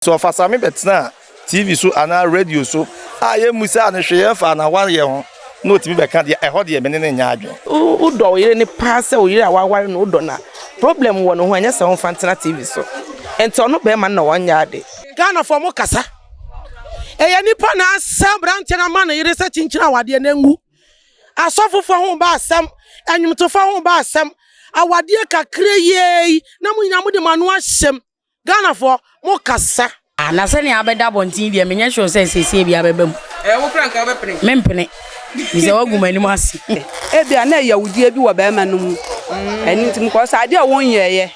Sɛ ɔfasame bɛtenaa TV so anaa radio so a yɛmmusaa no hwee ɛmfaa n'awareɛ ho na ɔtumi bɛka deɛ, ɛhɔ deɛ me ne no nyɛ adwene. Wo dɔ wo yere no paa sɛ wo yere a waware no wo dɔ no a, problem wɔ ne ho a ɛnyɛ sɛ womfa ntena TV so. Nti ɔno bɛɛma no na wanyɛ ade. Ghanafoɔ mo kasa. Ɛyɛ nipa na asɛ abranteɛ no ama ne yere sɛ kyinkyin awadeɛ no ngu. Asɔfofoɔ ho ba asɛm, ɛnwomtofoɔ ho ba asɛm, awadeɛ kakra yiei na mo nyinaa mode mo ano ahyɛm. Ghanafoɔ mo kasa. Ah na sɛnea abɛda abɔnten deɛ menyɛ sure sɛ seesei bi abɛba mu. Ɛɛ wo koraa nka wobɛpene? Mempene, efisɛ woagu m'anim ase. Ebia na yawdie bi wɔ barima no mu, ɛno nti because adeɛ a wonyɛeɛ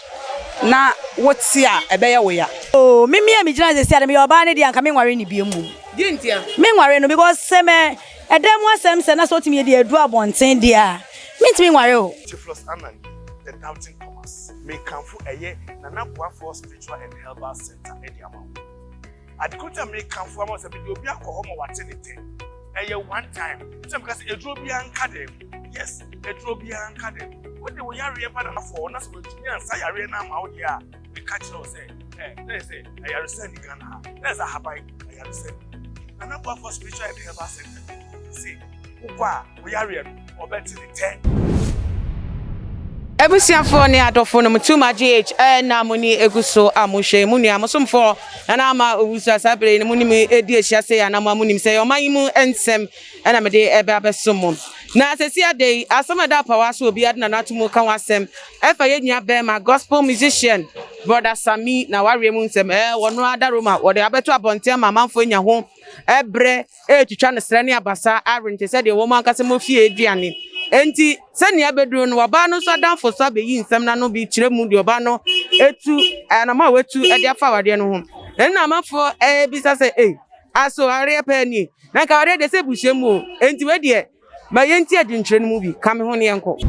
na wote a ɛbɛyɛ wo ya. Oh me me a me gyina sɛsi a de meyɛ ɔbaa no deɛ anka me nware no biom mmom. Deɛ ntia? Me nware no because sɛ mɛ ɛdan mu asɛm sɛ na sɛ ɔtumi yɛ deɛ aduru abɔnten deɛ a mentumi nware o. Theophilus Annan, The Doubting Thomas. Mekamfo ɛyɛ Nana Boafoɔ Spiritual and Herbal Center de ama wo. Ade koro nti a mekamfo ama wo sɛ mede obi akɔ hɔ ma wate ne tɛ. Ɛyɛ one time. Sɛ meka sɛ aduro biara nka dɛm. Yes, aduro biara nka dɛm. Wode wo yareɛ ba Nana foɔ hɔ na sɛ wantumi ansa yareɛ no ama wo deɛ a, meka kyerɛ wo sɛ, eh, na yɛ sɛ ayaresa nni Ghana ha. Na yɛ sɛ ahaban ayaresa nni. Nana Boafoɔ Spiritual and Herbal Center se wokɔ a wo yareɛ no ɔbɛte ne tɛ. Abusuafoɔ ne adɔfo nom Tuma GH na mo ni egu so a mo hwɛ yi mo nua mo somfoɔ Nana Ama Owusu a saa bere yi no mo ne me edi ahyia sei a na mo a mo nim sɛ ɛyɛ ɔman yi mu nsɛm na mede ɛbɛ abɛsom mo. Na sɛsi ade yi asɛm a ɛda apawa so obiara de n'ano ato mu ka ho asɛm ɛfa yɛn nua bɛɛma gospel musician Brother Sammy na wareɛ mu nsɛm ɛɛ wɔno ara da Roma wɔde abɛto abɔnten ama amanfoɔ anya ho ɛbrɛ retwitwa no srɛ ne abasa awe te sɛ deɛ wɔn ankasa wɔn fie aduane. Enti, sɛnea abɛduru no, ɔbaa no nso adamfo nso abɛyi nsɛm no ano bi kyerɛ mu deɛ ɔbaa no atu, anamɔ a watu de afa awadeɛ no ho. Ɛno na amanfoɔ rebisa sɛ, ei, aso awareɛ paa nie? Na nka awareɛ deɛ sɛ abusua mu o, enti wei deɛ Ma yɛntie adwenkyerɛ no mu bi. Ka me ho na yɛnkɔ.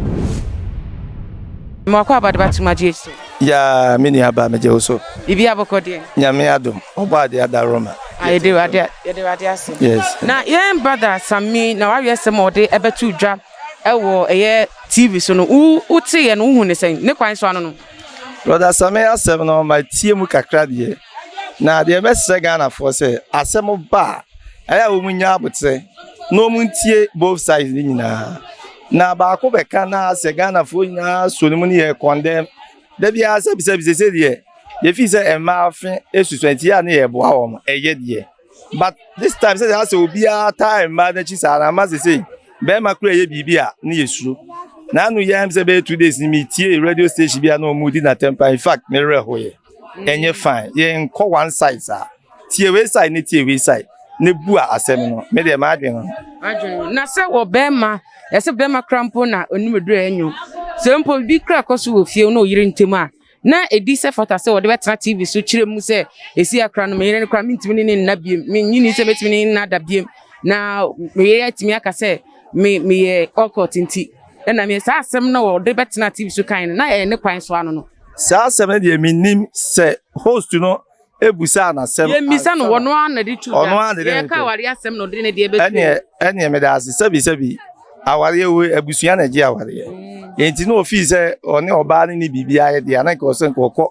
Mewɔ akwaaba de ba Tuma GH so. Yaa me nua baa megye wo so. Biribiara bɔkɔ deɛ. Nyame adom ɔbɔ adeɛ adaworoma. Ah yɛde Awurade yɛde Awurade ase. Yes. Na yɛn brother Sammy na wawe asɛm a ɔde ɛbɛto dwa ɛwɔ ɛyɛ TV so no wo wote yɛ no wohu ne sɛn ne kwan so ano no. Brother Sammy asɛm no matie mu kakra deɛ. Na deɛ mɛsrɛ Ghanafoɔ sɛ asɛm ba a, ɛyɛ a wɔn nya aboterɛ na wɔn ntie both sides ne nyinaa. Na baako bɛka na sɛ Ghanafoɔ nyinaa so ne mu ne yɛ condemn. Da biara sɛbi sɛbi sese deɛ yɛfii sɛ mmaa fe esusua nti yɛ a ne yɛboa wɔn ɛyɛ deɛ. But this time sɛ asɛ obiara taa mmaa n'akyi saa na ama sese bɛrima kura yɛ biribi a ne yɛ suro. Na ano yɛ sɛ bɛyɛ 2 days ni metie radio station bi a na wɔn di n'atɛmpa, in fact me werɛ hoyɛ. Ɛnyɛ fine, yɛnkɔ one side saa, tie wei side ne tie wei side ne bu a asɛm no, me deɛ m'adwene no. Adwene na sɛ wɔ bɛrima yɛsɛ bɛrima kora mpo na onim aduru a ɛnyo sɛ mpo bi kora kɔ so wɔ fie na ɔyere ntam a na ɛdi sɛ fata sɛ wɔde bɛtena TV so kyerɛ mu sɛ ɛsi akora no meyere no kora mentumi ne ne nna biem, menyini sɛ mɛtumi ne nna da biem na meyere atumi aka sɛ me meyɛ ɔkɔt nti ɛna meyɛ saa asɛm na wɔde bɛtena TV so kan no na ɛyɛ ne kwan so ano no. Saa asɛm no deɛ mennim sɛ host no ebusaa n'asɛm. Yɛmmisa no, ɔno ara na de tu dwa. Ɔno ara na de ne. Yɛka awareɛ asɛm na ɔde ne deɛ bɛtu. Ɛneɛ ɛneɛ meda ase sɛbi sɛbi awareɛ wo abusua na ɛgye awareɛ. Enti na ofii sɛ ɔne ɔbaa no ne biribi ayɛ deɛ ana nka ɔsɛ nka ɔkɔ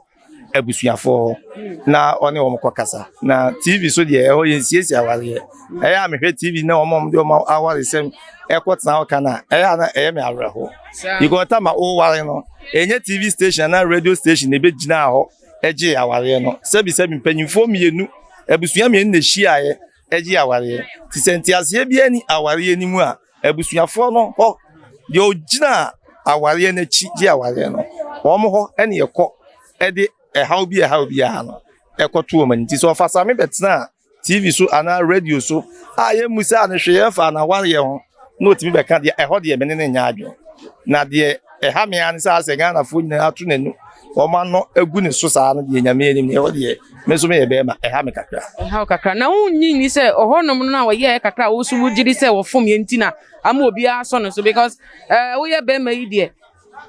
abusuafoɔ hɔ na ɔne wɔn kɔ kasa. Na TV so deɛ ɛhɔ yɛnsiesie awareɛ. Ɛyɛ a mehwɛ TV na wɔn de wɔn awaresɛm ɛkɔ tena hɔ ka na ɛyɛ a na ɛyɛ me awerɛho. Because time a woware no, ɛnyɛ TV station anaa radio station na ɛbɛgyinaa hɔ gyee awareɛ no. Sɛbisɛbi mpanyinfoɔ mmienu, abusua mmienu na ɛhyiaeɛ gye awareɛ. Nti sɛ nteaseɛ biara ni awareɛ no mu a, abusuafoɔ no hɔ, deɛ ɔgyina awareɛ no akyi gye awareɛ no, wɔn hɔ ɛne ɛkɔ ɛde ɛhaw bi ɛhaw biara no ɛkɔto wɔn ani. Nti sɛ ɔfasame bɛtena TV so anaa radio so a yɛmmusaa no hwee ɛmfaa n'awareɛ ho na ɔtumi bɛka deɛ, ɛhɔ deɛ me ne no nyɛ adwene. Na deɛ ɛha me ara ne sɛ asɛ Ghanafoɔ nyinaa ato n'anu wɔn ano agu ne so saa no deɛ, Nyame anim deɛ, ɛhɔ deɛ me nso meyɛ bɛrima, ɛha me kakra. Ɛha wo kakra. Na wonnye nni sɛ ɔhɔnom no a wɔyɛɛ kakra a wo nso wogye di sɛ wɔfom yɛ nti na ama obiara asɔ no so because ɛɛ woyɛ bɛrima yi deɛ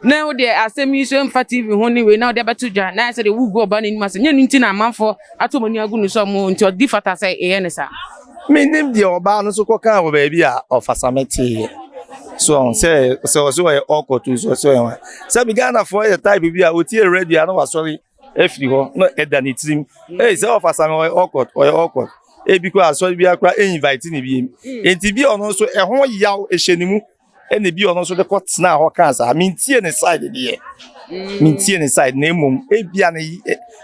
Na wo deɛ asɛm yi so mfa TV ho ne wei na wode abɛto dwa na ayɛ sɛ deɛ wogu ɔbaa no anim ase. Nyɛ ɛno nti na amanfoɔ ato wɔn ani agu no so ɔmo nti ɔdi fata sɛ yɛyɛ no saa. Mennim deɛ ɔbaa no nso kɔkaa wɔ baabi a ɔfasame teeɛ. So ɔho sɛ sɛ ɔsɛ ɔyɛ ɔkɔto so ɔsɛ ɔyɛ hwan. Sɛbi Ghanafoɔ yɛ type bi a ɔtie radio a na wasɔre. afiri hɔ na ɛda ne tirim. Ei, sɛ ɔfa Sami ɔyɛ awkward, ɔyɛ awkward. Ebi koraa asɔre biara koraa invite ne biem. Enti bi ɔno nso ɛho yaw ɛhyɛ ne mu ɛna bi ɔno nso de kɔ tena hɔ kaa saa. Mentie ne side deɛ. Mentie ne side na mmom ebia ne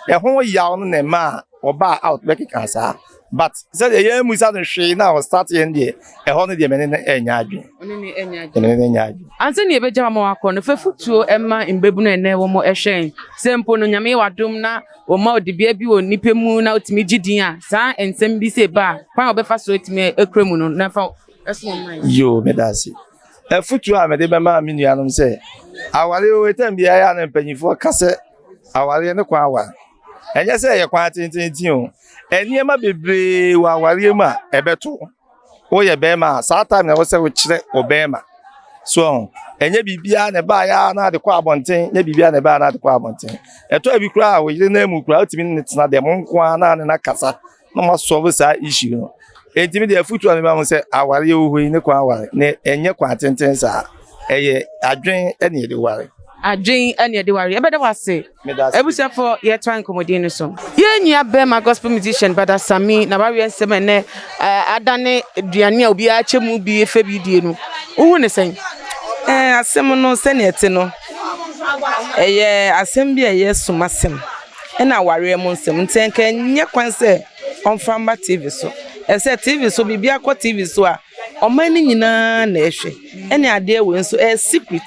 ɛho yaw no na ɛma a ɔbaa out bɛkeka saa. But sɛdeɛ yɛn mu sa no hwee na ɔstart yɛn deɛ, ɛhɔ no deɛ mene ne ɛnyɛ adwene. Ɔne ne ɛnyɛ adwene. Mene ne ɛnyɛ adwene. Ansa ne yɛbɛgya ma wakɔ no, fafutuo ɛma mbabunu ɛnɛ wɔn ɛhwɛn sɛ mpo no Nyame yɛ wadom na wɔma ɔdebea bi wɔ nipa mu na wotumi gye din a, saa nsɛm bi sɛ ba a, kwan a wɔbɛfa so atumi akura mu no na fa ɛso wɔn man. Yo, meda ase. Afutuo a mede bɛma me nuanom sɛ awareɛ wɔ tam biara a na mpanyinfoɔ ka sɛ awareɛ ne kwan aware. Ɛnyɛ sɛ ɛyɛ kwan tententen o. Nneɛma bebree wɔ awareɛ mu a ɛbɛto. Woyɛ bɛrima a, saa time na ɛwɔ sɛ wokyerɛ wo bɛrima. So ɔho, ɛnyɛ biribiara na ɛbaeɛ a na ade kɔ abɔnten, nyɛ biribiara na ɛbaeɛ na ade kɔ abɔnten. Ɛtɔ bi koraa a wo yere nan mu koraa wotumi ne ne tena dɛm nko ara na ne na kasa na mo asɔre saa issue no. Enti mi deɛ afutuo a meba mo sɛ awareɛ wɔ hɔ yi ne kwan aware na ɛnyɛ kwan tenten saa. Ɛyɛ adwen ɛne yɛde ware. Adwen ɛne yɛde ware. Yɛbɛda wo ase. Meda ase. Abusuafoɔ, yɛtoa nkɔmmɔdin no so. Yɛn nua bɛrima gospel musician Bada Sami na wareɛ nsɛm ɛnɛ adane aduane a obiara kyɛ mu bi efe bi die no. Wohu ne sɛn? Asɛm no sɛnea ɛte no, ɛyɛ asɛm bi a ɛyɛ sumasɛm ɛna awareɛ mu nsɛm, nti nka ɛnyɛ kwan sɛ ɔmfa mba TV so. Ɛsɛ TV so, biribi akɔ TV so a, ɔman no nyinaa na ɛhwɛ. Ɛne adeɛ wei nso ɛyɛ secret.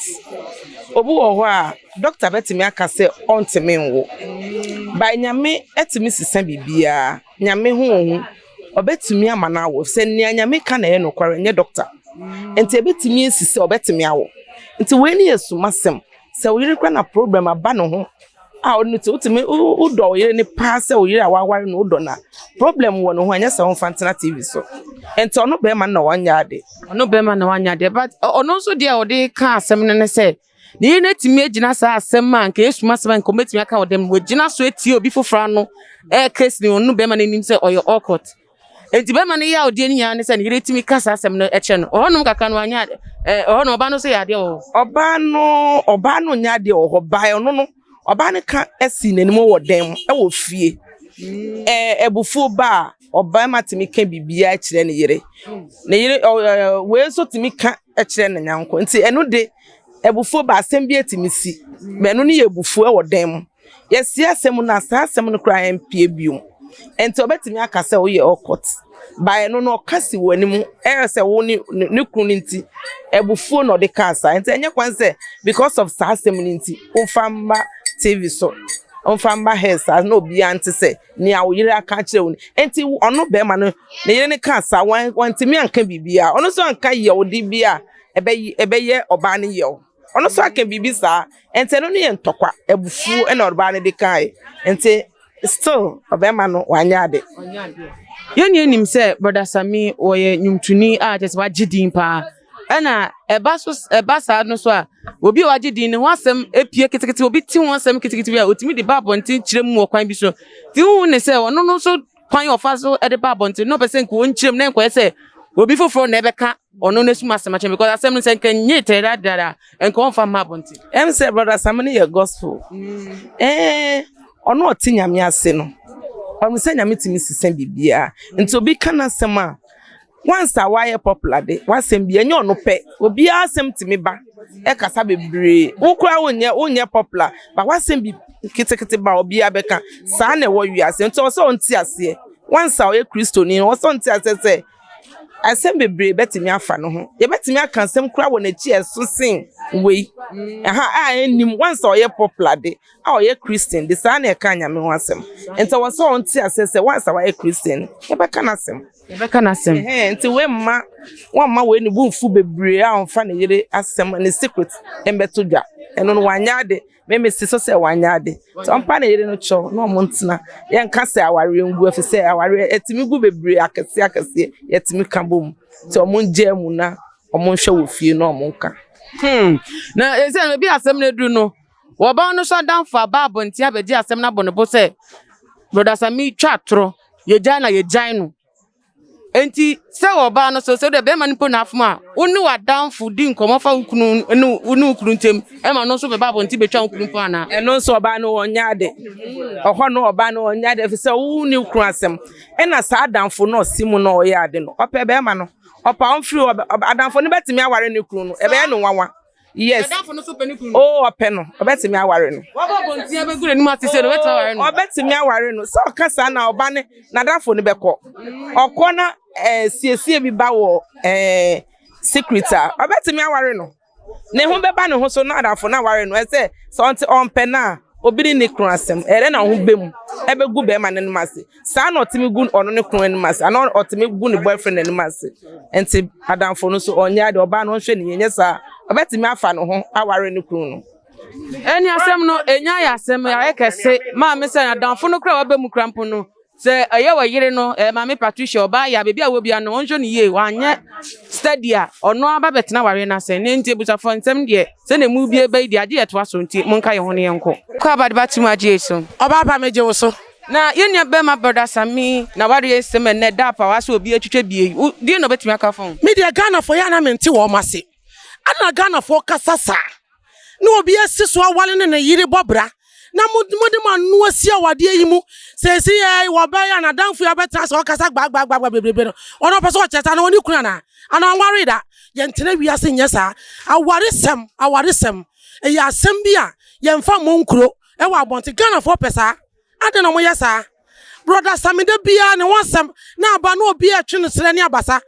Obi wɔ hɔ a doctor bɛtumi aka sɛ ɔntumi nwo ba, Nyame ɛtumi sisa biribiara. Nyame ho wɔ ho, ɔbɛtumi ama no awo sɛ nea Nyame ka na ɛyɛ nokware, nyɛ doctor. Nti ɛbɛtumi esi sɛ ɔbɛtumi awo. Nti wei ne yɛ sumasɛm sɛ wo yere kora na problem aba ne ho a, ɔno ti wotumi wodɔ wo yere ne paa sɛ wo yere a waware no, wodɔ na problem wɔ ne ho a, ɛnyɛ sɛ wɔmfa ntena TV so. Nti ɔno bɛrima no na wɔnyɛ ade. Ɔno bɛrima na wanya adeɛ, but ɔno nso deɛ a ɔde ka asɛm no ne sɛ ne yere no atumi agyina saa asɛm a nka esum asɛm a nka ɔbɛtumi aka wɔ dɛm, wɔgyina so etie obi foforɔ ano ɛɛka si ɔno bɛrima no anim sɛ ɔyɛ awkward. Nti bɛrima no yɛ a ɔdeɛ no nyinaa ne sɛ ne yere tumi ka saa asɛm no ɛkyerɛ no ɔhɔnom kakra no wanya ɔhɔnom. Ɔbaa no nso yɛ adeɛ wɔ hɔ. Ɔbaa no nyɛ adeɛ wɔ hɔ baa ɔno no ɔbaa no ka asi n'anim wɔ dan mu, ɛwɔ fie. Ɛbufuo ba a, ɔbarima tumi ka biribiara kyerɛ ne yere. Ne yere ɔ ɛɛ wei nso tumi ka kyerɛ ne nyanko. Nti ɛno de ɛbufuo ba, asɛm bi etumi si. Mɛ ɛno no yɛ ebufuo ɛwɔ dan mu. Yɛsi asɛm no a, saa asɛm no koraa mpie bio. Nti ɔbɛtumi aka sɛ woyɛ awkward. Ba ɛno no ɔka si wɔ anim ɛyɛ sɛ wo ne kunu no, nti ɛbufuo na ɔde kaa saa. Nti ɛnyɛ kwan sɛ because of saa asɛm no nti womfa mma TV so, womfa mma hair saa na obiara nte sɛ nea wo yere aka akyerɛ wo no. Nti ɔno bɛrima no ne yere ne kaa saa, wɔntumi anka biribiara. Ɔno nso anka yɛwde bi a ɛbɛyɛ ɔbaa no yɛw. Ɔno nso aka biribi saa. Nti ɛno no yɛ ntɔkwa, abufuo ɛna ɔbaa no de kaeɛ. Nti still ɔbɛrima no wanyɛ ade. Yɛn nyɛ nim sɛ Brother Sami wɔyɛ nnwomtoni a kyerɛ sɛ wagye din paa, ɛna ɛba so ɛba saa no so a, obi a wagye din ne ho asɛm epie ketekete, obi te ho asɛm ketekete bi a, otumi de ba abɔnten kyerɛ mu wɔ kwan bi so. Ti huhu ne sɛ ɔno no nso kwan a ɔfa so de ba abɔnten na ɔpɛ sɛ nka wɔnkyerɛ mu na nkɔyɛ sɛ obi foforɔ na ɛbɛka ɔno n'asum asɛm akyerɛ, because asɛm no sɛ nka nye tɛrɛ dada nka ɔmfa mma abɔnten. Sɛ Brother Sam no yɛ gospel, ɔno ɔte Nyame ase no, ɔno sɛ Nyame tumi sisa biribiara. Nti obi ka n'asɛm a, once a wayɛ popular de, wasɛm bi ɛnyɛ ɔno pɛ, obiara asɛm tumi ba ɛkasa bebree. Wo koraa wonyɛ popular ba, wasɛm bi ketekete ba, obiara bɛka. Saa na ɛwɔ wiase. Nti ɔsɛ ɔnte aseɛ, once a ɔyɛ Kristoni no, ɔsɛ ɔnte aseɛ sɛ asɛm bebree bɛtumi afa no ho. Yɛbɛtumi aka asɛm koraa wɔ n'akyi a ɛso sen wei ɛha a ɛnim. Once a ɔyɛ popular de a ɔyɛ Christian de, saa na ɛka Nyame ho asɛm. Nti wɔ sɛ ɔnte aseɛ sɛ once a wayɛ Christian, yɛbɛka n'asɛm. Yɛbɛka n'asɛm. Nti wei mma wɔmma wei ne bo nfu bebree a ɔmfa ne yere asɛm ne secret mbɛto dwa. Ɛno no wanyɛ ade. Meme si so sɛ wanyɛ ade. Nti ɔmpa ne yere no kyɛw na ɔmo ntena. Yɛnka sɛ awareɛ ngu, ɛfiri sɛ awareɛ ɛtumi gu bebree akɛseɛ akɛseɛ, yɛtumi ka bom. Nti ɔmo ngyaa mu na ɔmo nhwɛ wɔ fie na ɔmo nka. Na ɛsɛ ebi asɛm no aduru no, wɔba no so adamfo aba abɔnten abɛgye asɛm no abɔ ne bo sɛ Brother Sami twa atorɔ, yɛgyae na yɛgyae no. Enti sɛ ɔbaa no so, sɛ wode bɛrima no mpo na afom a, wo ne w'adamfo di nkɔmmɔ fa wo kunu ne wo ne wo kunu ntam ma no nso bɛba abɔnten bɛtwa wo kunu mpo anaa? Ɛno nso ɔbaa no ɔnyɛ ade. Ɔhɔ no ɔbaa no ɔnyɛ ade ɛfiri sɛ wo ne wo kunu asɛm. Ɛna saa adamfo no ɔsi mu na ɔyɛ ade no, ɔpɛ bɛrima no. Ɔpa ɔmfiri hɔ, adamfo no bɛtumi aware ne kunu no, ɛbɛyɛ no nwanwa. Yes. Adamfo no so pɛ ne kunu no. Oh, ɔpɛ no. Ɔbɛtumi aware no. Wabɔ abɔnten abɛgu n'anim ase sɛ no, ɔbɛtumi aware no. Ɔbɛtumi aware no. Sɛ ɔka saa na ɔba ne n'adamfo no bɛkɔ. Ɔkɔ na eh, siesie bi ba wɔ eh, secret a, ɔbɛtumi aware no. Ne ho bɛba ne ho so na adamfo no aware no. Ɛsɛ sɛ ɔnte ɔmpɛ no a, obi ne ne kunu asɛm. Ɛyɛ dɛ na ho bɛ mu ɛbɛgu bɛrima no anim ase. Saa na ɔtumi gu ɔno ne kunu anim ase anaa ɔtumi gu ne boyfriend anim ase. Nti adamfo no so ɔnyɛ ade, ɔbaa no ɔnhwɛ ne yie, nyɛ saa ɔbɛtumi afa ne ho aware ne kunu no. Ɛne asɛm no, ɛnya ayɛ asɛm, ayɛ kɛse. Maame sɛ adamfo no koraa a waba mu koraa mpo no, sɛ ɛyɛ ɔyere no, ɛɛ Maame Patricia, ɔbaa yɛ a, baabi a ɔwɔ biara no, ɔnhwɛ no yie, wanyɛ steady a, ɔno ara ba bɛtena awareɛ no ase. Ne nti abusuafoɔ, nsɛm deɛ, sɛdeɛ mu bie ba yi deɛ, agye yɛtoa so, nti monka yɛn ho na yɛnkɔ. Kɔ aba de ba to mu agye so. Ɔbaa pa megye wo so. Na yɛn nua bɛrima Brɔda Sammy na wareɛ nsɛm ɛnɛ da apawa sɛ obi atwitwa bie yi, wo deɛ na ɔbɛtumi aka afa ho? Me deɛ Ghanafoɔ yɛ a na mente wɔn ase. Adɛn na Ghanafoɔ kasa saa? Na obi asi so aware ne ne yere bɔ bra na mo mode mo ano asi awadeɛ yi mu. Seesei yɛ wɔbaa yi a n'adamfo yi abɛtena ase ɔkasa gbaagbaagbaagba bebrebe no, ɔno ɔpɛ sɛ ɔkyerɛ sɛ anaa ɔne kunu anaa? Anaa ɔnwaree da? Yɛntena wiase nyɛ saa. Awaresɛm, awaresɛm, ɛyɛ asɛm bi a yɛmfa mmɔ nkuro. Ɛwɔ abɔnten. Ghanafoɔ pɛ saa. Adɛn na wɔyɛ saa? Brɔda Sammy da biara ne ho asɛm na aba na obi retwe no serɛ ne abasa.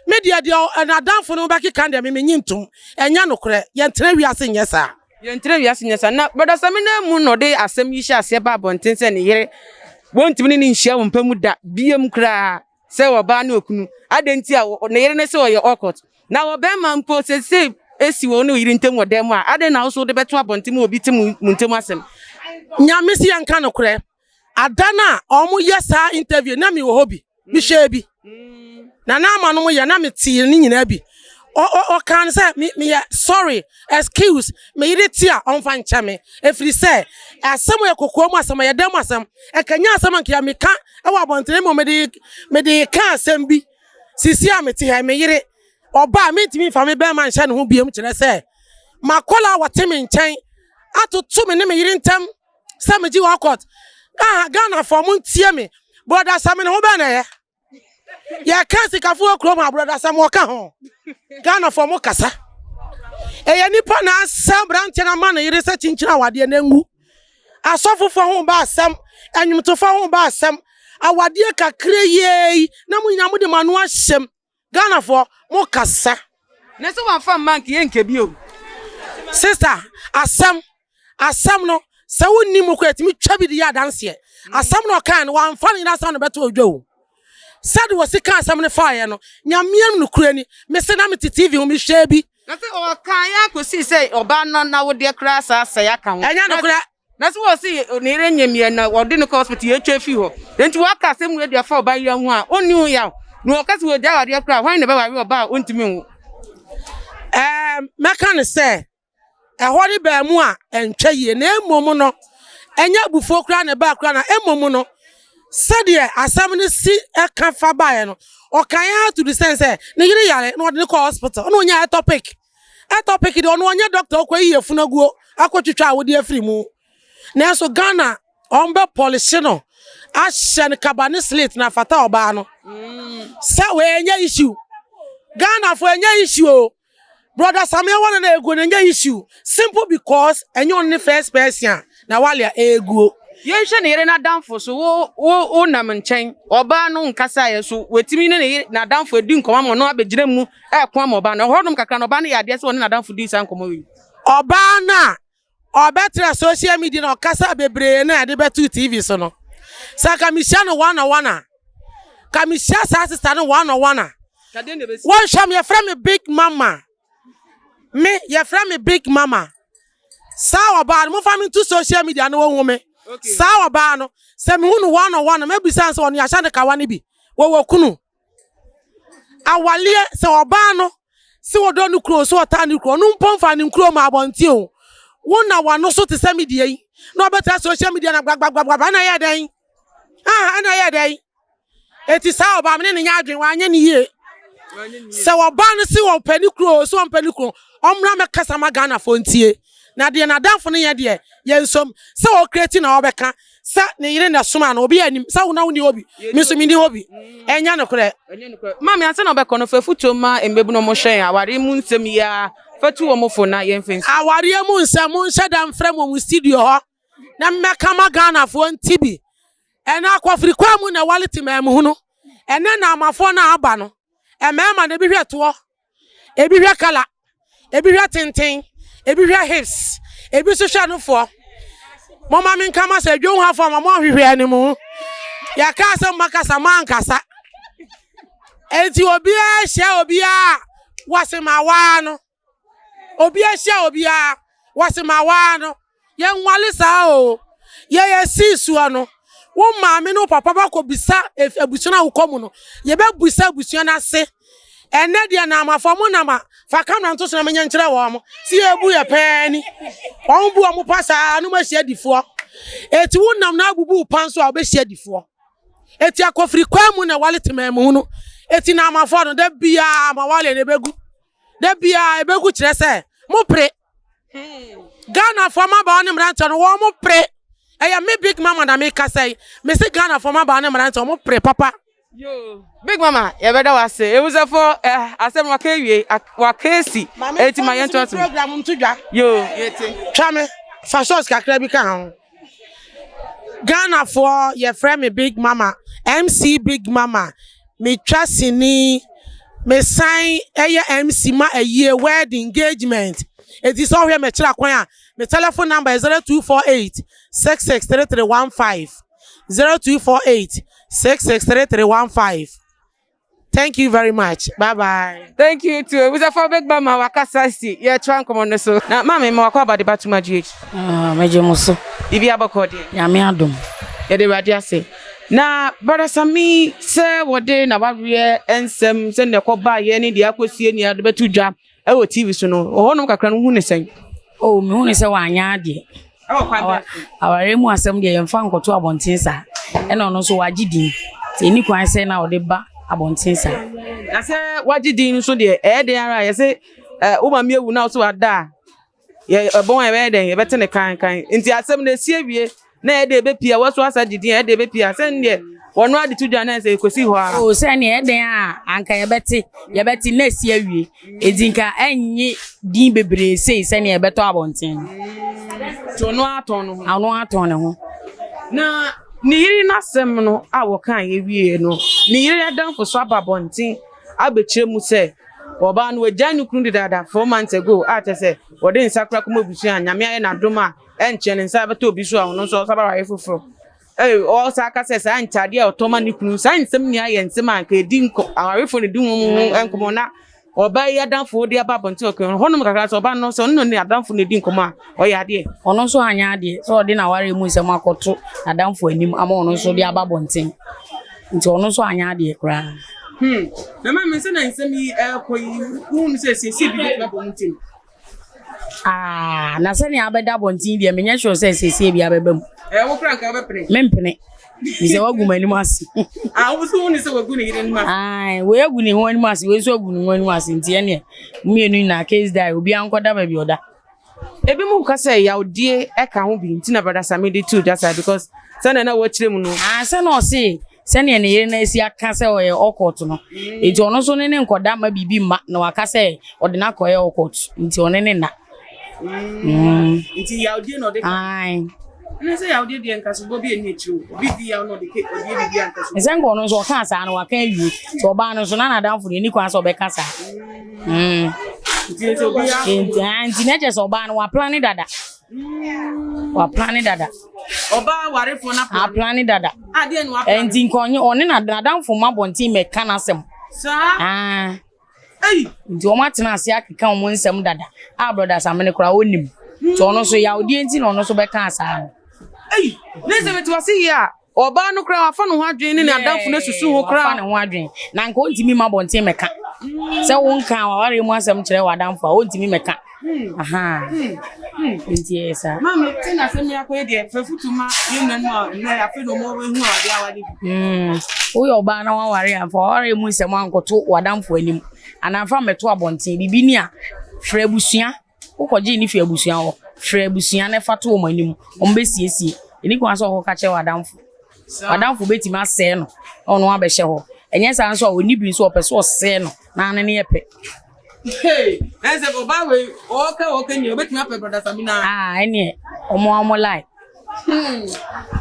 Me deɛ deɛ n'adamfo no bɛkeka deɛ me menye ntom. Ɛnyɛ nokorɛ. Yɛntena wiase nyɛ saa. Yɛntena wiase nyɛ saa. Na Brɔda Sammy no amu na ɔde asɛm yi hyɛɛ aseɛ baa abɔnten sɛ ne yere wɔntumi ne no nhyia wɔ mpa mu da biam koraa. Sɛ ɔbaa ne okunu, adɛn nti a ne yere no se ɔyɛ awkward? Na ɔbarima mpo, sɛ sei si wo ne wo yere ntam wɔ dan mu a, adɛn na wo nso wode bɛto abɔnten ma obi te mo ntam asɛm? Nyame se yɛnka nokorɛ, ada no a ɔmo yɛ saa interview na me wɔ hɔ bi, me hwɛɛ bi, na na ama nom yɛ na me tee ne nyinaa bi, ɔkaa no sɛ me yɛ sorry, excuse, me yere te a ɔmfa nkyɛ me, ɛfiri sɛ asɛm yɛ kokoa mu asɛm, ɛyɛ dan mu asɛm, ɛka nyɛ asɛm anka yɛ meka wɔ abɔnten mmom mede mede ka asɛm bi sisi a mete ha me yere ɔbaa mentumi mfa me bɛrima nhyɛ ne ho biom kyerɛ sɛ makɔla a wɔte me nkyɛn atoto me ne me yere ntam sɛ megye wɔ court. Aha Ghanafoɔ mo ntie me brɔda sɛ me ne ho bɛn na ɛyɛ yɛka sikafo wɔ kurom a brɔda sɛ mo ɔka ho Ghanafoɔ mo kasa ɛyɛ nipa na asɛ aberanteɛ no ama ne yere sɛ kyinkyini awadeɛ na ngu Asɔfofoɔ ho ba asɛm, nnwomtofoɔ ho ba asɛm, awadeɛ kakra yiei na mo nyinaa mode mo ano ahyɛm. Ghanafoɔ, mo kasa. Na sɛ wamfa mma anka yɛnka bi o. Sister, asɛm, asɛm no, sɛ wonni mu koraa ɛtumi twa bi de yɛ adanseɛ. Asɛm no ɔkae no, wamfa ne nyinaa asɛm no bɛto odwa o. Sɛde wɔsi ka asɛm no faeɛ no, Nyame anim nokorɛ ni, mese na mete TV ho mehwɛɛ bi. Na sɛ ɔkaeɛ ara kɔsii sɛ ɔbaa no n'awodeɛ koraa saa asɛe aka ho. Ɛnyɛ nokorɛ. Na sɛ wɔse ne yere nyem yɛ na wɔde no kɔ hospital yɛtwa firi hɔ. Enti wɔaka asɛm wei de afa ɔbaa yi ho a, ɔnni ho yaw. Na wɔka sɛ wɔgyae awadeɛ koraa a, hwan na ɛbɛware ɔbaa a ɔntumi nwo? Ɛɛ, mɛka no sɛ ɛhɔ ne baa mu a ɛntwa yie na mmom no ɛnyɛ abufuo koraa na ɛbaa koraa na mmom no sɛdeɛ asɛm no si ɛka fa baeɛ no ɔkan ara to the sense sɛ ne yere yare na ɔde no kɔ hospital na ɔnya etopic etopic deɛ ɔno ɔnyɛ doctor ɔkɔ yi yɛfunu aguo akɔtwitwa a wode afiri mu nanso Ghana wɔn bɛ pɔlihye no ahyɛ no kaba ne slate na afata ɔbaa no sɛ wei ɛnyɛ issue Ghana fo ɛnyɛ issue o Brother Sammy aware na egu no ɛnyɛ issue simple because ɛnyɛ ɔno ne first person a na wale a eguo. Yɛnhwɛ ne yere n'adamfo so wo wo wo nam nkyɛn ɔbaa no nkasaeɛ so watumi ne ne yere n'adamfo adi nkɔmmɔ ama ɔno abɛgyina mu ɛko ama ɔbaa no ɛhɔnom kakra no ɔbaa no yɛ adeɛ sɛ ɔne n'adamfo dii saa nkɔmmɔ wei. Ɔbaa no a ɔbɛtra social media na ɔkasa bebree na yɛde bɛto TV so no, sɛ anka mehyia no one on one a, ka mehyia saa sista no one on one a, wɔnhwɛ me, yɛfrɛ me big mama. Me, yɛfrɛ me big mama. Saa ɔbaa no, momfa me nto social media na wɔnhu me. Saa ɔbaa no, sɛ mehu no one on one a, mɛbisa no sɛ ɔno yɛahyɛ no kawa no bi, wɔwɔ kunu. Awaleɛ sɛ ɔbaa no sɛ ɔdɔ ne kuro sɛ ɔtaa ne kuro ɔno mpo mfa ne nkuro ma abɔnten o wo na wano so te sɛ me deɛ yi na ɔbɛtra social media na gbagbagbagba ɛna ɛyɛ dɛn ah ɛna ɛyɛ dɛn Eti saa ɔbaa me ne ne nyɛ adwene wanyɛ ne yie. Sɛ ɔbaa no se ɔpɛ ne kunu o, sɛ ɔmpɛ ne kunu ɔmmra mmɛkasa ma Ghanafoɔ ntie. Na deɛ n'adamfo no yɛ deɛ, yɛnsom. Sɛ ɔkreti na ɔbɛka sɛ ne yere na ɛsomaa no, obiara nnim. Sɛ wo na wonni hɔ bi, me nso menni hɔ bi. Ɛnyɛ nokorɛ. Maame, ansa na wobɛkɔ no, fa afotuo ma mmabunu a wɔhwɛ yɛn awareɛ mu nsɛm yi ara. Fa tu wɔn fo na yɛmfa nsi. Awareɛ mu nsɛm, monhyɛ da mfrɛ me wɔ mo studio hɔ na memmɛka ma Ghanafoɔ nte bi. Ɛnnɛ akɔfiri kwan mu na ɛwale te maamuhunu. Ɛnnɛ Naamafoɔ no a aba no, mmarima no ebi hwɛ toɔ, ebi hwɛ kala, ebi hwɛ tenten, ebi hwɛ hips, ebi nso hwɛ nofoɔ. Momma menka ma sɛ dwonhafoɔ ma moanhwehwɛ anim. Yɛkaa sɛ momakasa moankasa. Enti obiara hyia obiara a wɔse ma waa no. Obiara hyia obiara wɔse ma waa no. Yɛnwale saa oo. Yɛyɛ sii soɔ no, wo maame ne wo papa bɛkɔbisa abusua no a wokɔ mu no. Yɛbɛbisa abusua no ase. Ɛnnɛ deɛ Naamafoɔ mo nam a, fa kamera nto so na menyɛ nkyerɛ wɔn. Sɛ yɛbu yɛ pɛɛ ni. Wɔn bu wɔn pa saa na wɔahyia adifoɔ. Eti wo nam na abubu wo pa nso a wobɛhyia adifoɔ. Eti akɔfiri kwan mu na ɛwale temaamu no. Eti Naamafoɔ no, da biara ma wale no ɛbɛgu. Da biara ɛbɛgu kyerɛ sɛ mo pere. Ghanafoɔ mmabaawa ne mmeranteɛ no wɔn mo pere. Ɛyɛ me big mama na mekasa yi. Mese Ghanafoɔ mmabaawa ne mmeranteɛ wɔn pere papa. Yoo big mama yɛbɛda wo ase ewusafo eh, asɛm no waka awie waka esi eti ma yɛntoa so. Program nto dwa. Yoo yɛte. Twa me fa shorts kakra bi ka ho. Ghanafoɔ yɛfrɛ me Big Mama, MC Big Mama. Metwa sini, mesan yɛ MC ma ayie, wedding, engagement. Enti sɛ wohwɛ m'akyiri akwan a, me telephone number yɛ 0248 663315. 0248 663315. Thank you very much. Bye bye. Thank you too. Ebusafo big mama wakasa si yɛtra nkɔmɔ no so. Na maame ma wakɔ abade batuma GH. Ah, megye mo so. Bibi abɔkɔ deɛ. Nyame adom. Yɛde Awurade ase. Na Brother Sami sɛ wɔde n'awareɛ nsɛm sɛnea ɛkɔbaeɛ ne deɛ akɔsie ne ade bɛto dwa Ɛwɔ TV so no, wɔ hɔnom kakra no, wohu no sɛn? Oh, mehu no sɛ wanyɛ adeɛ. Ɛwɔ kwan bɛn so? Awareɛ mu asɛm deɛ yɛmfa nkɔto abɔnten saa. Ɛna ɔno nso wagye din. Nti ɛni kwan sɛ na ɔde ba abɔnten saa. Na sɛ wagye din nso deɛ, ɛyɛ den ara a yɛse wo maame awu na wo so wada a, yɛ ɛbɔn a yɛbɛyɛ dɛn? Yɛbɛte ne kankan. Nti asɛm no ɛsi awie na ɛyɛ dɛ ɛbɛpie a, wɔso asa gye din a, ɛyɛ dɛ ɛbɛpie a, sɛ neɛ wɔno ade to dwa na ɛsɛ ɛkɔsi hɔ ara. Oh, sɛ neɛ ɛyɛ dɛn a anka yɛbɛte, yɛbɛte na ɛsi awie. Enti nka ɛnnye din bebree sei sɛnea ɛbɛtɔ abɔnten no. Nti ɔno ara tɔn ne ho. Ɔno ara tɔn ne ho. Na ne yere n'asɛm no a wɔkaeɛ wieeɛ no, ne yere adamfo nso aba abɔnten abɛkyerɛ mu sɛ ɔbaa no wagyae ne kunu dedaada 4 months ago a kyerɛ sɛ wɔde nsa kora kɔma abusua a Nyame ayɛ n'adom a ɛnkyɛ ne nsa bɛtɔ obi so a ɔno nso ɔsan bɛware foforɔ. Ee, ɔsan ka sɛ saa ntadeɛ a ɔtɔ ma ne kunu, saa nsɛm nyinaa yɛ nsɛm a anka ɛdi nkɔ awarefoɔ na ɛdi wɔn ho nkɔmmɔ na ɔbaa yi adamfo de aba abɔnten ɔka hɔnom kakra sɛ ɔbaa no sɛ ɔno ne adamfo na ɛdi nkɔmmɔ a ɔyɛ adeɛ. Ɔno nso anyɛ adeɛ sɛ ɔde n'awareɛ mu nsɛm akɔto n'adamfo anim ama ɔno nso de aba abɔnten. Nti ɔno nso anyɛ adeɛ koraa. Na maame sɛ na nsɛm yi ɛrekɔ yi, wohunu sɛ siesie bi bɛtumi abɔ mu tim? Ah, na sɛnea abɛda abɔnten deɛ menyɛ sure sɛ siesie bi abɛba mu. Ɛɛ wo kora nka wobɛpene? Mempene. Sɛ wagu m'anim ase. Ah, wo so wo ne sɛ wagu ne yere anim ase. Ae, wei agu ne ho anim ase, wei nso agu ne ho anim ase nti ɛneɛ mmienu nyinaa case die, obiara nkɔda baabi ɔda. Ebinom ka sɛ yawdie ka ho bi nti na Brother Sammy de too dwa saa because sɛnea na wɔkyerɛ mu no. Ah, sɛ na ɔse sɛnea ne yere no asi aka sɛ ɔyɛ occult no, nti ɔno nso ne ne nkɔda mma biribi mma na waka sɛ ɔde no akɔyɛ occult, nti ɔne ne nna. Mm. Nti yawdie na ɔde ka. Ae. Ɛna sɛ yawdie deɛ nkasobɔ bi ɛni akyiri o. Obi di yaw na ɔde ke ɔde yɛ biribi a nkasobɔ. Sɛ nka ɔno nso ɔkaa saa no waka awie. Sɛ ɔbaa no nso na n'adamfo deɛ ɛni kwan sɛ ɔbɛka saa. Mm. Nti sɛ obi a. Nti ah, nti na kyerɛ sɛ ɔbaa no waplane dada. Waplane dada. Ɔbaa warefoɔ no aplane. Aplane dada. Adeɛ no waplane. Nti nka ɔnye ɔne n'adamfo ma abɔnten mɛka n'asɛm. Saa. Ah. Ei! Nti wɔn atena ase akeka wɔn nsɛm dada a brɔda Samene koraa ɔnnim. Nti ɔno nso yawdeɛ nti na ɔno nso bɛkaa saa no. Ei! Ne sɛ mete wase yie a, ɔbaa no koraa wafa ne ho adwene ne n'adamfo no asusu ho koraa. Wafa ne ho adwene. Na nka ɔntumi mma abɔnten mmɛka. Sɛ wonkaa w'awareɛ mu asɛm kyerɛ w'adamfo a, ɔntumi mmɛka. Ahaa. Nti ɛyɛ saa. Maame, te na asɛm yi akɔyɛ deɛ, fa afutu ma yɛn nuanom a nnɛ afei na wɔn ahu awadeɛ aware bi. Mm, woyɛ ɔbaa na waware a, mfa w'awareɛ mu nsɛm ankɔto w'adamfo anim anaa mfa mmɛto abɔnten. Biribi ni a, frɛ abusua. Wokɔgyee ne fi abusua hɔ, frɛ abusua na fa to wɔn anim. Wɔbɛsiesie. Ɛni kwan sɛ ɔkɔka kyerɛ w'adamfo. W'adamfo bɛtumi asɛe no na ɔno abɛhyɛ hɔ. Ɛnyɛ saa nso a, ɔnni bi nso a, ɔpɛ sɛ ɔsɛe no na ne no yɛ pɛ. Hey, ɛsɛ ɔbaa wei ɔɔka ɔɔka nyina ɔbɛtumi apɛ brɔda Samina. Ah, ɛneɛ ɔmo a ɔmo lie. Hmm.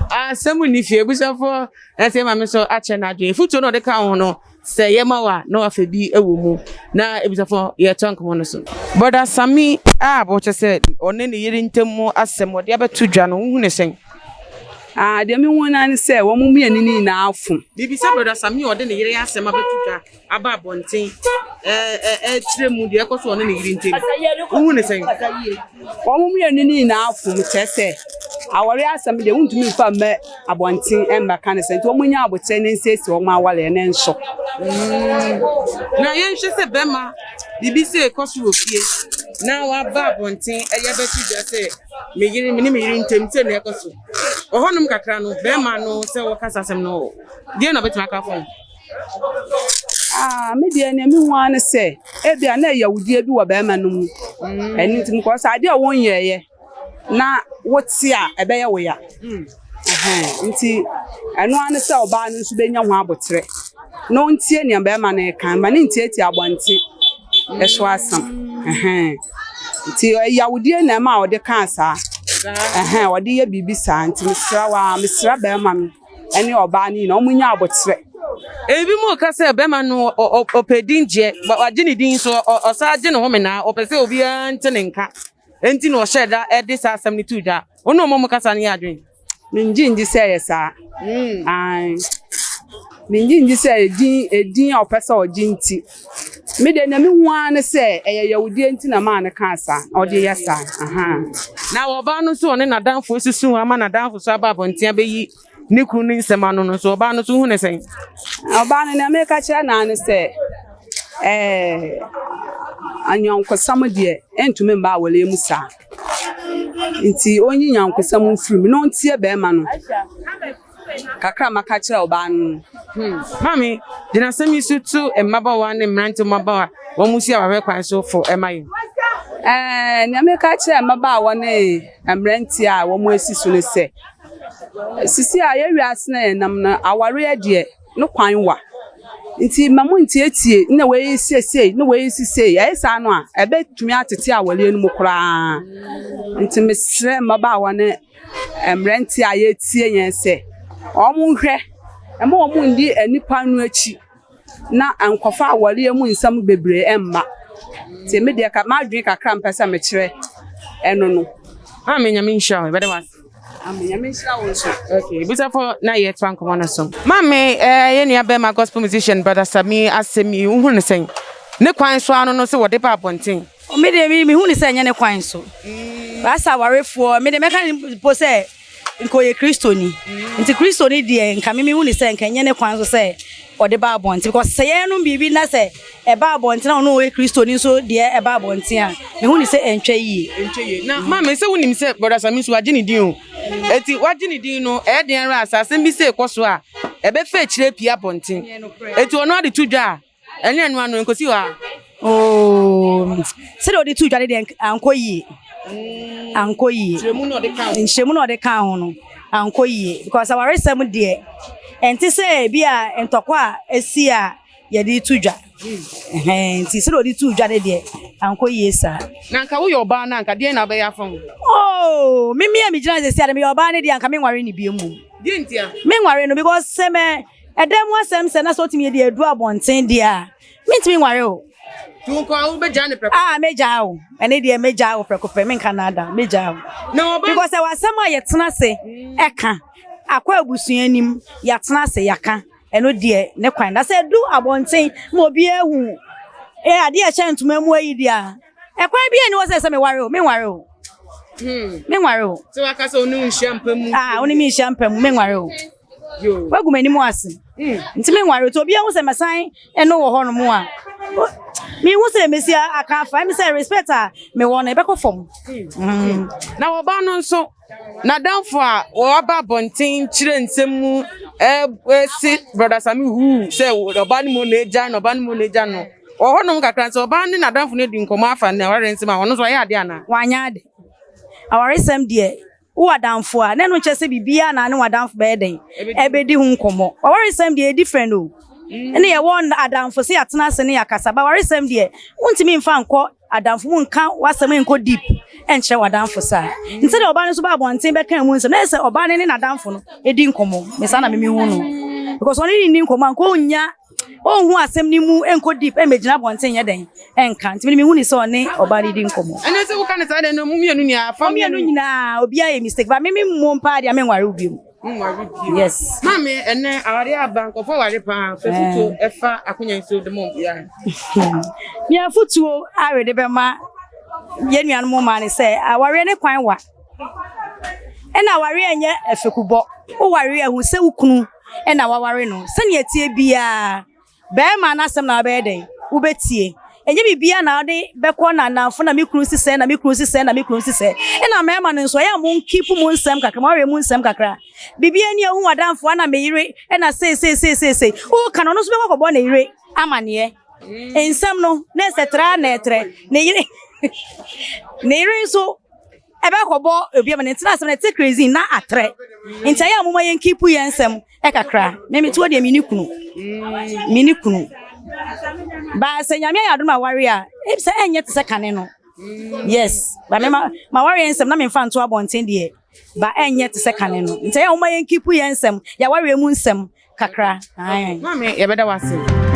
Asɛm nni fie abusuafoɔ ɛsɛ maame nso akyɛ n'adwene fotuo na ɔde ka ho no sɛ yɛma wa na wafa bi wɔ mu na abusuafoɔ yɛtoa nkɔmmɔ no so. Brɔda Sami a wɔkyɛ sɛ ɔne ne yere ntam mu asɛm ɔde abɛto dwa no wohu ne sɛn? Ah, deɛ mehu no ara ne sɛ wɔn mmienu no nyinaa fom. Biribi sɛ Brɔda Sami a ɔde ne yere asɛm abɛto dwa aba abɔnten rekyerɛ mu deɛ ɛkɔ so ɔne ne yere ntam. Wohu ne sɛn? Wɔn mmienu no nyinaa fom kyerɛ sɛ awɔre asɛm deɛ wontumi mfa mma abɔnten mmɛka ne sɛ nti wɔn nya abokyerɛ ne nsiesie wɔn awareɛ ne nso. Na yɛnhwɛ sɛ bɛrima biribi sɛ ɛkɔ so wɔ fie na waba abɔnten ɛyɛ bɛto dwa sɛ me yere me ne me yere ntam sɛ na ɛkɔ so. Wɔ hɔnom kakra no bɛrima no sɛ wɔkasa asɛm no deɛ na ɔbɛtumi aka afa ho? Ah, me deɛ nea mehu ara ne sɛ ebia na ɛyawudie bi wɔ bɛrima no mu. Ɛno nti mekɔ sɛ adeɛ a wonyɛeɛ na wote a ɛbɛyɛ wo ya. Ɛhɛn, nti ɛno ara ne sɛ ɔbaa no nso bɛnya ho aboterɛ na ɔntie nea bɛrima no reka ma ne ntiatia abɔnten ɛso asɛm. Ɛhɛn, nti ɛyawudie na ɛma a ɔde kaa saa. Ɛhɛn, ɔde yɛ biribi saa nti mesrɛ wo ara, mesrɛ bɛrima no. ne ɔbaa no nyinaa wɔn nya aboterɛ. Ebinom reka sɛ bɛrima no ɔpɛ din gyeɛ, wagye ne din nso ɔsan gye ne ho menaa, ɔpɛ sɛ obiara nte ne nka. Enti na ɔhyɛɛ da de saa asɛm no too dwa. Wo ne wɔn a wɔkasa no yɛ adwene? Mengye ndi sɛ ɛyɛ saa. Ae. Mengye ndi sɛ edin edin a ɔpɛ sɛ ɔgye nti. Me deɛ nea mehu ara ne sɛ ɛyɛ yawudie nti na maa no kaa saa, na ɔde yɛ saa. Ahaa. Na ɔbaa no nso ɔne n'adamfo asusu ama n'adamfo nso aba abɔnten abɛyi ne kunu ne nsɛm ano no nso ɔbaa no nso hu ne sɛn? Ɔbaa no nea meka kyerɛ no ara ne sɛ ɛɛ anyɔnkosɛm deɛ ɛntumi mma awɔreɛ mu saa. Nti ɔnyi nyankosɛm mfiri mu na ɔntie bɛrima no. Kakra a maka kyerɛ ɔbaa no no. Hmm. Maame, gyina asɛm yi so tu mmabaawa ne mmerante mmabaawa a wɔn si awareɛ kwan so fo ma yɛn. Ɛɛ, nea meka kyerɛ mmabaawa ne mmeranteɛ a wɔn asi so ne sɛ, sisi a yɛn wiase na yɛnam no, awareɛ deɛ, no kwan wa. Nti ma mo ntietie na wei sesei na wei sesei. Ɛyɛ saa no a, ɛbɛtumi atete awareɛ no mu koraa. Nti mesrɛ mmabaawa ne mmeranteɛ a yɛretie yɛn sɛ wɔnhwɛ mma wɔnndi nnipa no akyi na nkɔfa awareɛ mu nsɛm bebree mma. Nti me deɛ ka m'adwene kakra a mepɛ sɛ mekyerɛ ɛno no. Maame Nyame nhyira wo, yɛbɛda wo ase. Amen. Nyame nhyira wo nso. Okay, busafo na yɛtoa nkɔmmɔ no so. Maame, eh, yɛn nua bɛrima gospel musician Brother Sami asɛm yi, wohu no sɛn? Ne kwan so ano no sɛ wɔde ba abɔnten. Me deɛ me mehu ne sɛ ɛnyɛ ne kwan so. Baasa awarefoɔ me deɛ mɛka ne mpo sɛ nka ɔyɛ kristoni. Nti kristoni deɛ nka me mehu ne sɛ nka ɛnyɛ ne kwan so sɛ ɔde ba abɔnten because sɛ yɛnom biribi na sɛ ɛba abɔnten na ɔno ɔyɛ kristoni nso deɛ ɛba abɔnten a mehu ne sɛ ɛntwa yie. Ɛntwa yie. Na maame sɛ wonim sɛ Brɔda Sami nso wagye ne din o. Eti wagye ne din no ɛyɛ den ara a sɛ asɛm bi sɛ ɛkɔ so a ɛbɛfa akyire apue abɔnten. Eti ɔno ade to dwa a Ɛne ɛno ano nkosi hɔ a. Oh, sɛdeɛ ɔde tu dwa no deɛ ankɔ yie. Ankɔ yie. Nkyerɛmu na ɔde ka ho. Nkyerɛmu na ɔde ka ho no ankɔ yie because awaresɛm deɛ ɛnte sɛ ebi a ntɔkwa a esi a yɛde tu dwa. Ɛhɛn nti sɛdeɛ ɔde tu dwa no deɛ ankɔ yie saa. Na anka woyɛ ɔbaa no anka deɛn na wobɛyɛ afa ho? Oh, me me a megyina sɛsi a meyɛ ɔbaa no deɛ anka menware no bio mmom. Deɛ ntia? Menware no because sɛ mɛ Ɛdan mu asɛm sɛ na sɛ otumi de aduru abɔnten deɛ a, mentumi nware o. Nti wo nkoa wobɛgyaa no prɛko? Ah, mɛgyaa o. Ɛne deɛ mɛgyaa o prɛko pɛ, menka no ada, mɛgyaa o. Na ɔba. Because ɛwɔ asɛm a yɛtena ase ɛka, akɔ abusua anim, yɛatena ase yɛaka, ɛno deɛ ne kwan. Na sɛ ɛdu abɔnten ma obiara hu eh, adeɛ a ɛhyɛ ntoma mu ayi deɛ a, ɛkwan biara nni hɔ sɛ sɛ meware o, menware o. Menware o. Sɛ waka sɛ wo ne wo nhyia mpa mu. Ah, wo ne me nhyia mpa mu, menware o. Wagu m'anim ase. Nti menware nti obiara hu sɛ mɛsan ɛno wɔ hɔnom a. Menhu sɛ mɛsi aka afa, ɛmi sɛ respect a mewɔ no ɛbɛkɔ fam. Na ɔbaa no nso, n'adamfo a waba abɔnten kyerɛ nsɛm mu ɛsi Brother Sammy huu sɛ ɔbaa no mu na egya no, ɔbaa no mu na egya no. Wɔ hɔnom kakra nso, ɔbaa ne n'adamfo no adi nkɔmmɔ afa ne awareɛ nsɛm a ɔno nso ɔyɛ adeɛ anaa? Wanyɛ ade. Awaresɛm deɛ, wowɔ adamfo a, na ɛno nkyerɛ sɛ biribiara na ne w'adamfo bɛyɛ dɛn? Ɛbɛdi ho nkɔmmɔ. Awaresɛm deɛ, ɛyɛ different o. Ɛne yɛwɔ adamfo sɛ yɛatena ase ne yɛakasa. Ba awaresɛm deɛ, wontumi mfa nkɔ adamfo mu nka w'asɛm nkɔ deep ɛnkyerɛ w'adamfo saa. Nti sɛdeɛ ɔbaa no nso ba abɔnten bɛka mu nsɛm, na ɛyɛ sɛ ɔbaa no ne n'adamfo no ɛdi nkɔmmɔ. Me saa na me mehu no. Because ɔne ne nni nkɔmmɔ a, nka ɔnnya ɔnhu asɛm no mu nkɔ deep ɛmmɛgyina abɔnten nyɛ dɛn ɛnka. Nti me mehu ne sɛ ɔne ɔbaa no di nkɔmmɔ. Ɛnɛ sɛ woka ne saa deɛ no, mo mmienu nyinaa fa. Mmienu nyinaa obiara yɛ mistake, ba me me mmom paa deɛ menware wo biom. Nware bio. Yes. Maame, ɛnɛ aware aba, nkɔfo aware paa, fɛ fotuo ɛfa akonya nsuo de mɔ obiara. Nea afotuo a wede bɛma yɛn nuanom mmaa ne sɛ awareɛ ne kwan wa. Ɛna awareɛ nyɛ afekubɔ. Woware a, hu sɛ wo kunu ɛna waware no. Sɛnea ɛteɛ biara, bɛrima n'asɛm na wabɛyɛ dɛn? Wobɛtie. Ɛnyɛ biribiara na wode bɛkɔ na namfo na me kunu si sɛ na me kunu si sɛ na me kunu si sɛ. Ɛna mmarima no nso, ɛyɛ a mo nkeep mu nsɛm kakra, mo awareɛ mu nsɛm kakra. Biribiara ni ehu w'adamfo ana me yere ɛna sei sei sei sei sei. Woka no, ɔno nso bɛkɔ akɔbɔ ne yere amanneɛ. Nsɛm no, na ɛsɛ tra na ɛtrɛ. Ne yere nso ɛbɛkɔbɔ obi ama ne ntena asɛm na ɛte crazy na atrɛ. Nti ɛyɛ a moma yɛn keep yɛn nsɛm ɛkakra. Me mete hɔ deɛ, me ne kunu. Me ne kunu. Ba sɛ Nyame ayɛ adom aware a, ebi sɛ ɛnyɛ te sɛ kane no. Yes. Ba me ma ma ware nsɛm na memfa nto abɔnten deɛ. Ba ɛnyɛ te sɛ kane no. Nti ɛyɛ a moma yɛn keep yɛn nsɛm, yɛawareɛ mu nsɛm kakra. Aye. Maame, yɛbɛda wo ase.